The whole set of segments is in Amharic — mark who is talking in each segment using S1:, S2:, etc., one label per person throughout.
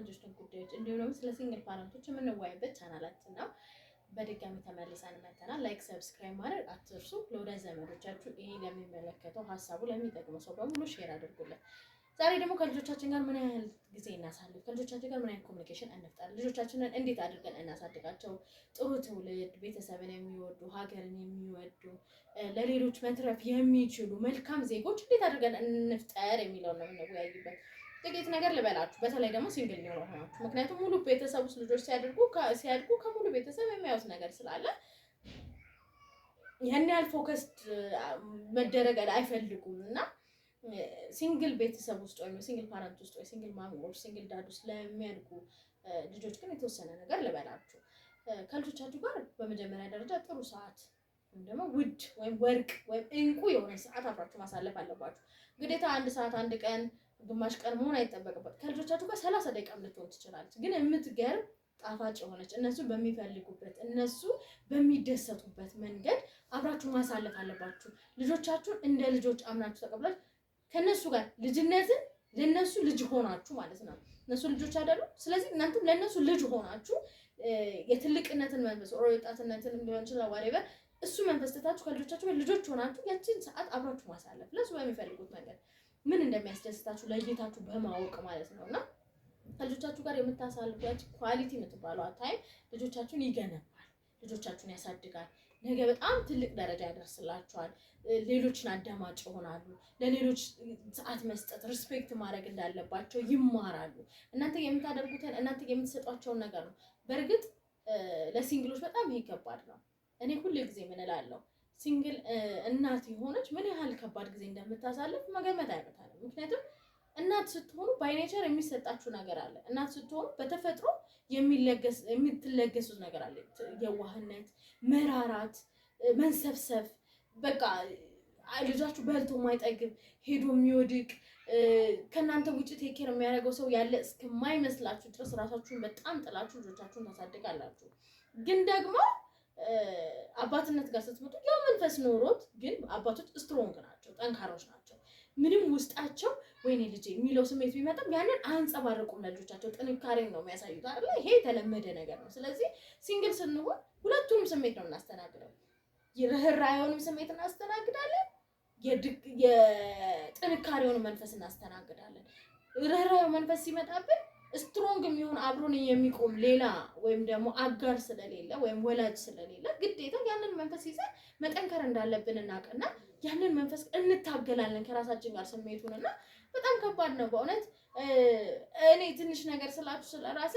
S1: ልጆች ነክ ጉዳዮች እንዲሁም ደግሞ ስለ single parent ኦች የምንወያይበት ቻናላችን ነው። በድጋሚ ተመልሰን መተናል። Like፣ subscribe ማድረግ አትርሱ። ለወዳጅ ዘመዶቻችሁ ይሄ ለሚመለከተው ሀሳቡ ለሚጠቅመው ሰው በሙሉ share አድርጉለት። ዛሬ ደግሞ ከልጆቻችን ጋር ምን ያህል ጊዜ እናሳልፍ፣ ከልጆቻችን ጋር ምን ያህል communication እንፍጠር፣ ልጆቻችንን እንዴት አድርገን እናሳድጋቸው፣ ጥሩ ትውልድ፣ ቤተሰብን የሚወዱ፣ ሀገርን የሚወዱ፣ ለሌሎች መትረፍ የሚችሉ መልካም ዜጎች እንዴት አድርገን እንፍጠር የሚለውን ነው የምንወያይበት። ጥቂት ነገር ልበላችሁ፣ በተለይ ደግሞ single ሆናችሁ፣ ምክንያቱም ሙሉ ቤተሰብ ውስጥ ልጆች ሲያድጉ ከሙሉ ቤተሰብ የሚያዩት ነገር ስላለ ያን ያህል focused መደረግ አይፈልጉም። እና single ቤተሰብ ውስጥ ወይም single parent ውስጥ ወይ single mom or single dad ውስጥ ለሚያድጉ ልጆች ግን የተወሰነ ነገር ልበላችሁ። ከልጆቻችሁ ጋር በመጀመሪያ ደረጃ ጥሩ ሰዓት ወይም ደግሞ ውድ ወይም ወርቅ ወይም እንቁ የሆነ ሰዓት አብራችሁ ማሳለፍ አለባችሁ። ግዴታ አንድ ሰዓት፣ አንድ ቀን፣ ግማሽ ቀን መሆን አይጠበቅበት። ከልጆቻችሁ ጋር 30 ደቂቃም ልትሆን ትችላለች። ግን የምትገርም ጣፋጭ የሆነች እነሱ በሚፈልጉበት፣ እነሱ በሚደሰቱበት መንገድ አብራችሁ ማሳለፍ አለባችሁ። ልጆቻችሁን እንደ ልጆች አምናችሁ ተቀብላችሁ ከእነሱ ጋር ልጅነትን ለእነሱ ልጅ ሆናችሁ ማለት ነው። እነሱ ልጆች አይደሉ? ስለዚህ እናንተም ለእነሱ ልጅ ሆናችሁ የትልቅነትን መንፈስ or የወጣትነትን ሊሆን ይችላል፣ whatever፣ እሱ መንፈስ ትታችሁ ከልጆቻችሁ ጋር ልጆች ሆናችሁ ያችን ሰዓት አብራችሁ ማሳለፍ፣ ለእሱ በሚፈልጉት መንገድ ምን እንደሚያስደስታችሁ ለይታችሁ በማወቅ ማለት ነው። እና ከልጆቻችሁ ጋር የምታሳልፉ ያቺ quality የምትባለው time ልጆቻችሁን ይገነባል፣ ልጆቻችሁን ያሳድጋል። ነገ በጣም ትልቅ ደረጃ ያደርስላችኋል። ሌሎችን አዳማጭ ይሆናሉ። ለሌሎች ሰዓት መስጠት፣ respect ማድረግ እንዳለባቸው ይማራሉ። እናንተ የምታደርጉትን፣ እናንተ የምትሰጧቸውን ነገር ነው። በእርግጥ ለ single ኦች በጣም ይሄ ከባድ ነው። እኔ ሁል ጊዜ ምን እላለሁ፣ single እናት የሆነች ምን ያህል ከባድ ጊዜ እንደምታሳልፍ መገመት አያቅታንም። ምክንያቱም እናት ስትሆኑ by nature የሚሰጣችሁ ነገር አለ። እናት ስትሆኑ በተፈጥሮ የምትለገሱት ነገር አለ። የዋህነት፣ መራራት፣ መንሰፍሰፍ፣ በቃ ልጃችሁ በልቶ ማይጠግብ፣ ሄዶ የሚወድቅ፣ ከእናንተ ውጭ take care የሚያደርገው ሰው ያለ እስከማይመስላችሁ ድረስ ራሳችሁን በጣም ጥላችሁ ልጆቻችሁን ታሳድጋላችሁ። ግን ደግሞ አባትነት ጋር ስትመጡ ያው መንፈስ ኖሮት ግን አባቶች strong ናቸው፣ ጠንካሮች ናቸው። ምንም ውስጣቸው ወይኔ ልጄ የሚለው ስሜት ቢመጣም ያንን አያንጸባርቁም ለልጆቻቸው። ጥንካሬን ነው የሚያሳዩት አይደለ? ይሄ የተለመደ ነገር ነው። ስለዚህ single ስንሆን ሁለቱንም ስሜት ነው እናስተናግደው። የርህራሄውንም ስሜት እናስተናግዳለን፣ የጥንካሬውን መንፈስ እናስተናግዳለን። ርህራሄው መንፈስ ሲመጣብን strong የሚሆን አብሮን የሚቆም ሌላ ወይም ደግሞ አጋር ስለሌለ ወይም ወላጅ ስለሌለ ግዴታ ያንን መንፈስ ይዘን መጠንከር እንዳለብን እናውቅና ያንን መንፈስ እንታገላለን ከራሳችን ጋር ስሜቱን። እና በጣም ከባድ ነው በእውነት። እኔ ትንሽ ነገር ስላችሁ ስለ ራሴ፣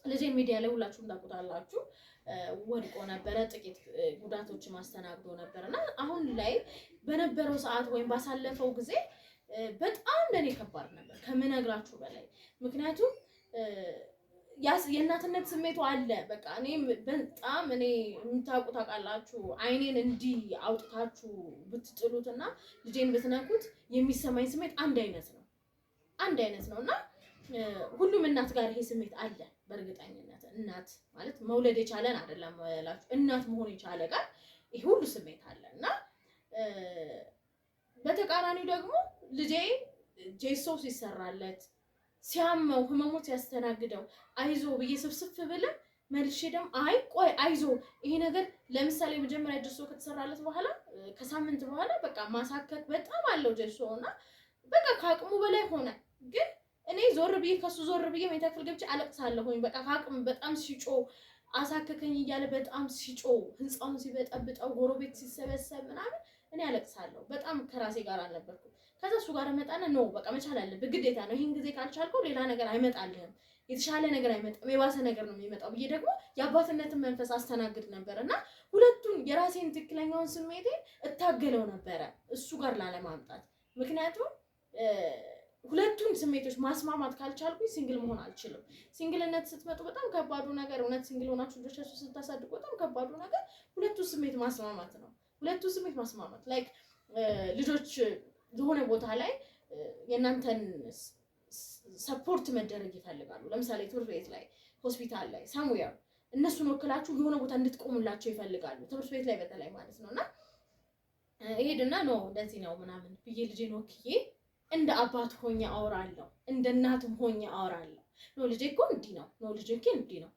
S1: ልጄን ሚዲያ ላይ ሁላችሁም ታውቁታላችሁ። ወድቆ ነበረ፣ ጥቂት ጉዳቶች ማስተናግዶ ነበር። እና አሁን ላይ በነበረው ሰዓት ወይም ባሳለፈው ጊዜ በጣም ለእኔ ከባድ ነበር ከምነግራችሁ በላይ። ምክንያቱም የእናትነት ስሜቱ አለ። በቃ እኔ በጣም እኔ የምታውቁ ታውቃላችሁ፣ አይኔን እንዲህ አውጥታችሁ ብትጥሉት እና ልጄን ብትነኩት የሚሰማኝ ስሜት አንድ አይነት ነው፣ አንድ አይነት ነው። እና ሁሉም እናት ጋር ይሄ ስሜት አለ። በእርግጠኝነት እናት ማለት መውለድ የቻለን አይደለም እላችሁ፣ እናት መሆን የቻለ ጋር ይሄ ሁሉ ስሜት አለ። እና በተቃራኒው ደግሞ ልጄ ጄሶ ሲሰራለት፣ ሲያመው፣ ህመሙ ሲያስተናግደው አይዞ ብዬ ስብስፍ ብለን መልሼ ደግሞ አይ ቆይ አይዞ ይሄ ነገር፣ ለምሳሌ መጀመሪያ ጀሶ ከተሰራለት በኋላ ከሳምንት በኋላ በቃ ማሳከክ በጣም አለው ጀሶ እና በቃ ከአቅሙ በላይ ሆነ። ግን እኔ ዞር ብዬ ከሱ ዞር ብዬ መኝታ ክፍል ገብቼ አለቅሳለሁኝ። በቃ ከአቅም በጣም ሲጮ፣ አሳከከኝ እያለ በጣም ሲጮ፣ ህንፃውን ሲበጠብጠው፣ ጎረቤት ሲሰበሰብ ምናምን እኔ አለቅሳለሁ። በጣም ከራሴ ጋር አልነበርኩም። ከዛ እሱ ጋር እመጣና no፣ በቃ መቻል አለብህ፣ ግዴታ ነው። ይህን ጊዜ ካልቻልከው ሌላ ነገር አይመጣልህም፣ የተሻለ ነገር አይመጣም፣ የባሰ ነገር ነው የሚመጣው ብዬ ደግሞ የአባትነትን መንፈስ አስተናግድ ነበር። እና ሁለቱን የራሴን ትክክለኛውን ስሜቴን እታገለው ነበረ እሱ ጋር ላለማምጣት። ምክንያቱም ሁለቱን ስሜቶች ማስማማት ካልቻልኩኝ single መሆን አልችልም። Single ነት ስትመጡ በጣም ከባዱ ነገር፣ እውነት single ሆናችሁ ልጆቻችሁ ስታሳድጉ በጣም ከባዱ ነገር ሁለቱ ስሜት ማስማማት ነው። ሁለቱ ስሜት ማስማማት like ልጆች የሆነ ቦታ ላይ የእናንተን support መደረግ ይፈልጋሉ። ለምሳሌ ትምህርት ቤት ላይ፣ ሆስፒታል ላይ፣ somewhere እነሱን ወክላችሁ የሆነ ቦታ እንድትቆሙላቸው ይፈልጋሉ። ትምህርት ቤት ላይ በተለይ ማለት ነው። እና እሄድና no፣ እንደዚህ ነው ምናምን ብዬ ልጄን ወክዬ እንደ አባት ሆኜ አወራለሁ፣ እንደ እናትም ሆኜ አወራለሁ። No ልጄ እኮ እንዲህ ነው፣ no ልጄ እኮ እንዲህ ነው።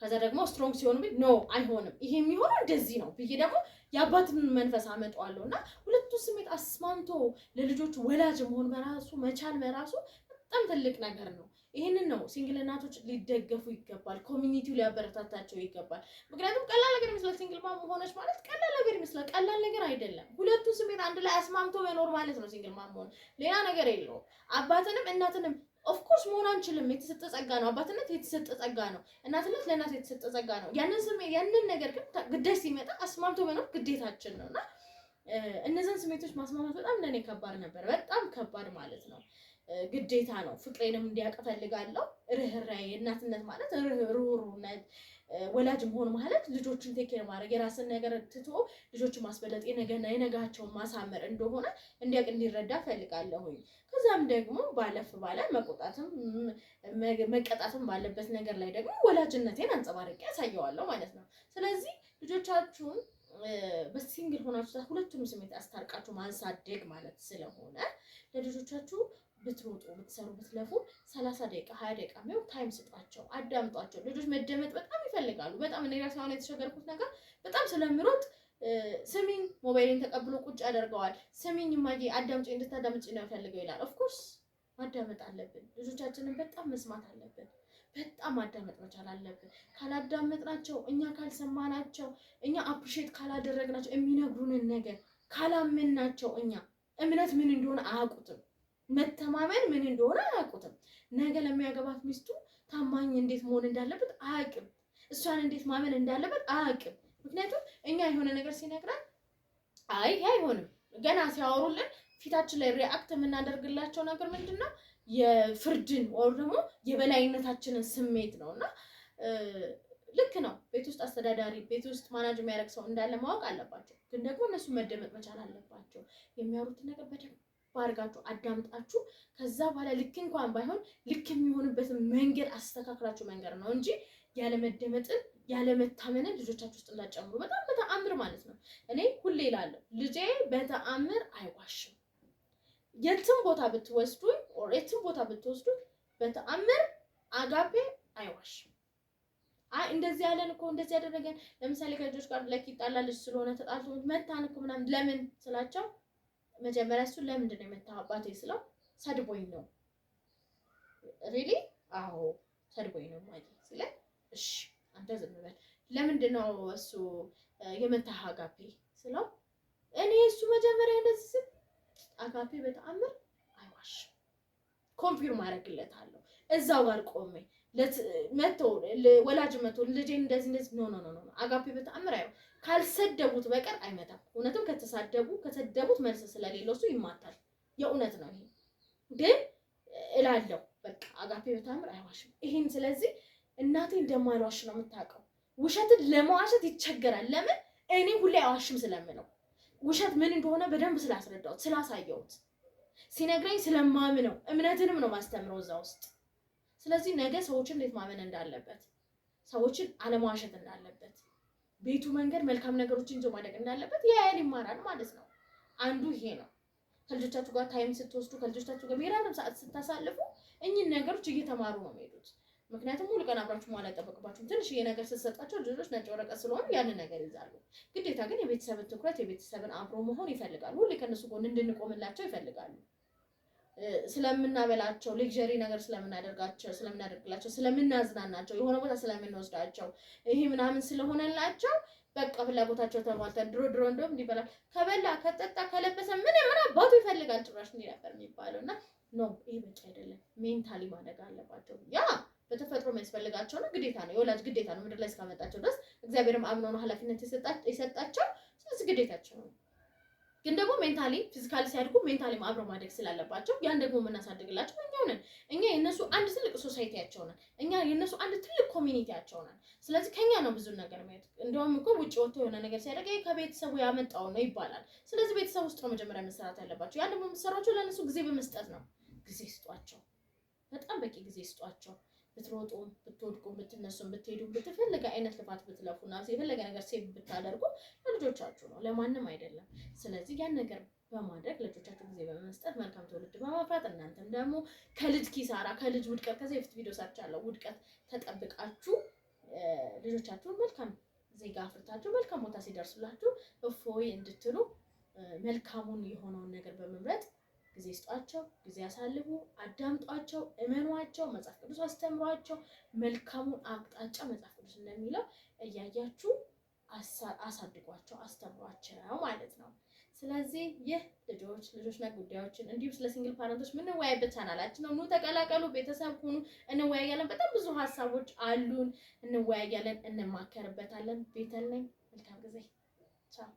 S1: ከዛ ደግሞ strong ሲሆኑብኝ no አይሆንም፣ ይሄ የሚሆነው እንደዚህ ነው ብዬ ደግሞ የአባትን መንፈስ አመጣዋለሁ። እና ሁለቱ ስሜት አስማምቶ ለልጆቹ ወላጅ መሆን በራሱ መቻል በራሱ በጣም ትልቅ ነገር ነው። ይህንን ነው single እናቶች ሊደገፉ ይገባል። Community ው ሊያበረታታቸው ይገባል። ምክንያቱም ቀላል ነገር ይመስላል። Single mom ሆነች ማለት ቀላል ነገር ይመስላል። ቀላል ነገር አይደለም። ሁለቱ ስሜት አንድ ላይ አስማምቶ መኖር ማለት ነው single mom መሆን፣ ሌላ ነገር የለውም። አባትንም እናትንም of course መሆን አንችልም። የተሰጠ ጸጋ ነው። አባትነት የተሰጠ ጸጋ ነው። እናትነት ለእናት የተሰጠ ጸጋ ነው። ያንን ስሜት ያንን ነገር ግን ግዳጅ ሲመጣ አስማምቶ መኖር ግዴታችን ነው። እና እነዚህን ስሜቶች ማስማማት በጣም ለእኔ ከባድ ነበር። በጣም ከባድ ማለት ነው። ግዴታ ነው። ፍቅሬንም እንዲያውቅ እፈልጋለሁ። ርህራሄ፣ እናትነት ማለት ርህሩህነት፣ ወላጅ መሆን ማለት ልጆችን take care ማድረግ፣ የራስን ነገር ትቶ ልጆችን ማስበለጥ፣ የነገና የነጋቸውን ማሳመር እንደሆነ እንዲያውቅ እንዲረዳ እፈልጋለሁኝ። ከዛም ደግሞ ባለፍ ባለ መቆጣትም መቀጣትም ባለበት ነገር ላይ ደግሞ ወላጅነቴን አንጸባርቄ ያሳየዋለሁ ማለት ነው። ስለዚህ ልጆቻችሁን በ single ሆናችሁ ሁለቱንም ስሜት አስታርቃችሁ ማሳደግ ማለት ስለሆነ ለልጆቻችሁ ብትሮጡ፣ ብትሰሩ፣ ብትለፉ 30 ደቂቃ፣ 20 ደቂቃ የሚሆን time ስጧቸው፣ አዳምጧቸው። ልጆች መደመጥ በጣም ይፈልጋሉ። በጣም እኔ ራሴ አሁን የተቸገርኩት ነገር በጣም ስለምሮጥ ስሚኝ ሞባይሌን ተቀብሎ ቁጭ ያደርገዋል። ስሚኝ እማዬ አዳምጪ፣ እንድታዳምጪ ነው የምፈልገው ይላል። Of course ማዳመጥ አለብን። ልጆቻችንን በጣም መስማት አለብን። በጣም ማዳመጥ መቻል አለብን። ካላዳመጥናቸው፣ እኛ ካልሰማናቸው፣ እኛ appreciate ካላደረግናቸው፣ የሚነግሩንን ነገር ካላመንናቸው፣ እኛ እምነት ምን እንደሆነ አያውቁትም። መተማመን ምን እንደሆነ አያውቁትም። ነገ ለሚያገባት ሚስቱ ታማኝ እንዴት መሆን እንዳለበት አያውቅም። እሷን እንዴት ማመን እንዳለበት አያውቅም። ምክንያቱም እኛ የሆነ ነገር ሲነግረን አይ ይሄ አይሆንም፣ ገና ሲያወሩልን ፊታችን ላይ react የምናደርግላቸው ነገር ምንድን ነው? የፍርድን ወር ደግሞ የበላይነታችንን ስሜት ነው። እና ልክ ነው። ቤት ውስጥ አስተዳዳሪ፣ ቤት ውስጥ manage የሚያደርግ ሰው እንዳለ ማወቅ አለባቸው። ግን ደግሞ እነሱ መደመጥ መቻል አለባቸው። የሚያወሩትን ነገር በደንብ አድርጋችሁ አዳምጣችሁ ከዛ በኋላ ልክ እንኳን ባይሆን ልክ የሚሆንበትን መንገድ አስተካክላችሁ መንገር ነው እንጂ ያለመደመጥን ያለመታመንን ልጆቻችሁ ውስጥ እንዳትጨምሩ። በጣም በተአምር ማለት ነው። እኔ ሁሌ እላለሁ ልጄ በተአምር አይዋሽም። የትም ቦታ ብትወስዱኝ or የትም ቦታ ብትወስዱኝ በተአምር አጋፔ አይዋሽም። አይ እንደዚህ ያለን እኮ፣ እንደዚህ ያደረገን፣ ለምሳሌ ከልጆች ጋር ለኪ ይጣላ ልጅ ስለሆነ ተጣልቶ መታን እኮ ምናምን ለምን ስላቸው መጀመሪያ እሱ ለምንድን ነው የመታው አባቴ ስለው ሰድቦኝ ነው። Really? አዎ ሰድቦኝ ነው ማለት ሲለኝ እሺ አንተ ዝም በል። ለምንድን ነው እሱ የመታህ አጋፔ ስለው እኔ እሱ መጀመሪያ እንደዚህ ስል አጋፔ በተአምር አይዋሽም። Confirm አደርግለታለሁ እዛው ጋር ቆሜ። መቶ ወላጅ መቶ ልጄ እንደዚህ እንደዚህ፣ no, no, no, no፣ አጋፔ በተአምር አይ ካልሰደቡት በቀር አይመታም። እውነትም ከተሳደቡ ከሰደቡት መልስ ስለሌለው እሱ ይማታል። የእውነት ነው ይሄ ግን እላለሁ። በቃ አጋፔ በተአምር አይዋሽም። ይሄን ስለዚህ እናቴ እንደማልዋሽ ነው የምታውቀው። ውሸትን ለመዋሸት ይቸገራል። ለምን? እኔ ሁሌ አይዋሽም ስለምለው፣ ውሸት ምን እንደሆነ በደንብ ስላስረዳሁት፣ ስላሳየሁት፣ ሲነግረኝ ስለማምነው፣ እምነትንም ነው ማስተምረው እዛ ውስጥ። ስለዚህ ነገ ሰዎችን እንዴት ማመን እንዳለበት፣ ሰዎችን አለመዋሸት እንዳለበት፣ ቤቱ መንገድ መልካም ነገሮችን ይዞ ማደግ እንዳለበት ያያል፣ ይማራል ማለት ነው። አንዱ ይሄ ነው። ከልጆቻችሁ ጋር time ስትወስዱ፣ ከልጆቻችሁ ጋር የሚገርም ሰዓት ስታሳልፉ እኚህን ነገሮች እየተማሩ ነው የሚሄዱት። ምክንያቱም ሙሉ ቀን አብራችሁ መዋል አይጠበቅባችሁም። ትንሽዬ ነገር ስትሰጧቸው ልጆች ነጭ ወረቀት ስለሆኑ ያንን ነገር ይዛሉ። ግዴታ ግን የቤተሰብን ትኩረት፣ የቤተሰብን አብሮ መሆን ይፈልጋሉ። ሁሌ ከእነሱ ጎን እንድንቆምላቸው ይፈልጋሉ። ስለምናበላቸው፣ luxury ነገር ስለምናደርጋቸው ስለምናደርግላቸው፣ ስለምናዝናናቸው፣ የሆነ ቦታ ስለምንወስዳቸው፣ ይሄ ምናምን ስለሆነላቸው በቃ ፍላጎታቸው ተሟልቷል። ድሮ ድሮ እንደውም እንዲበላ ከበላ፣ ከጠጣ፣ ከለበሰ ምን ምን አባቱ ይፈልጋል ጭራሽ እንዲህ ነበር የሚባለው። እና no፣ ይሄ በቂ አይደለም። Mentally ማደግ አለባቸው። ያ በተፈጥሮ የሚያስፈልጋቸው ነው፣ ግዴታ ነው፣ የወላጅ ግዴታ ነው። ምድር ላይ እስካመጣቸው ድረስ እግዚአብሔርም አምኖ ነው ኃላፊነት የሰጣቸው። ስለዚህ ግዴታቸው ነው። ግን ደግሞ mentally physically ሲያድጉ mentally አብረው ማደግ ስላለባቸው ያን ደግሞ የምናሳድግላቸው እኛው ነን። እኛ የእነሱ አንድ ትልቅ society ያቸው ነን። እኛ የእነሱ አንድ ትልቅ community ያቸው ነን። ስለዚህ ከኛ ነው ብዙ ነገር ማየት። እንደውም እኮ ውጭ ወጥቶ የሆነ ነገር ሲያደርግ ይሄ ከቤተሰቡ ያመጣው ነው ይባላል። ስለዚህ ቤተሰብ ውስጥ ነው መጀመሪያ መሰራት ያለባቸው። ያን ደግሞ የምትሰሯቸው ለእነሱ ጊዜ በመስጠት ነው። ጊዜ ስጧቸው፣ በጣም በቂ ጊዜ ስጧቸው። ብትሮጡም፣ ብትወድቁም፣ ብትነሱም፣ ብትሄዱም፣ ብትፈለገ አይነት ልፋት ብትለፉና የፈለገ ነገር save ብታደርጉ ለልጆቻችሁ ነው፣ ለማንም አይደለም። ስለዚህ ያን ነገር በማድረግ፣ ለልጆቻችሁ ጊዜ በመስጠት፣ መልካም ትውልድ በማፍራት፣ እናንተም ደግሞ ከልጅ ኪሳራ፣ ከልጅ ውድቀት፣ ከዚህ በፊት ቪዲዮ ሰርቻለሁ፣ ውድቀት ተጠብቃችሁ ልጆቻችሁን መልካም ዜጋ አፍርታችሁ መልካም ቦታ ሲደርሱላችሁ እፎይ እንድትሉ መልካሙን የሆነውን ነገር በመምረጥ ጊዜ ስጧቸው፣ ጊዜ ያሳልፉ፣ አዳምጧቸው፣ እመኗቸው፣ መጽሐፍ ቅዱስ አስተምሯቸው። መልካሙን አቅጣጫ መጽሐፍ ቅዱስ እንደሚለው እያያችሁ አሳድጓቸው፣ አስተምሯቸው ማለት ነው። ስለዚህ ይህ ልጆች፣ ልጆች ነክ ጉዳዮችን እንዲሁም ስለ single parent ኦች የምንወያይበት ቻናላችን ነው። ኑ ተቀላቀሉ፣ ቤተሰብ ሁኑ፣ እንወያያለን። በጣም ብዙ ሀሳቦች አሉን፣ እንወያያለን፣ እንማከርበታለን። ቤተል ነኝ። መልካም ጊዜ። ቻው።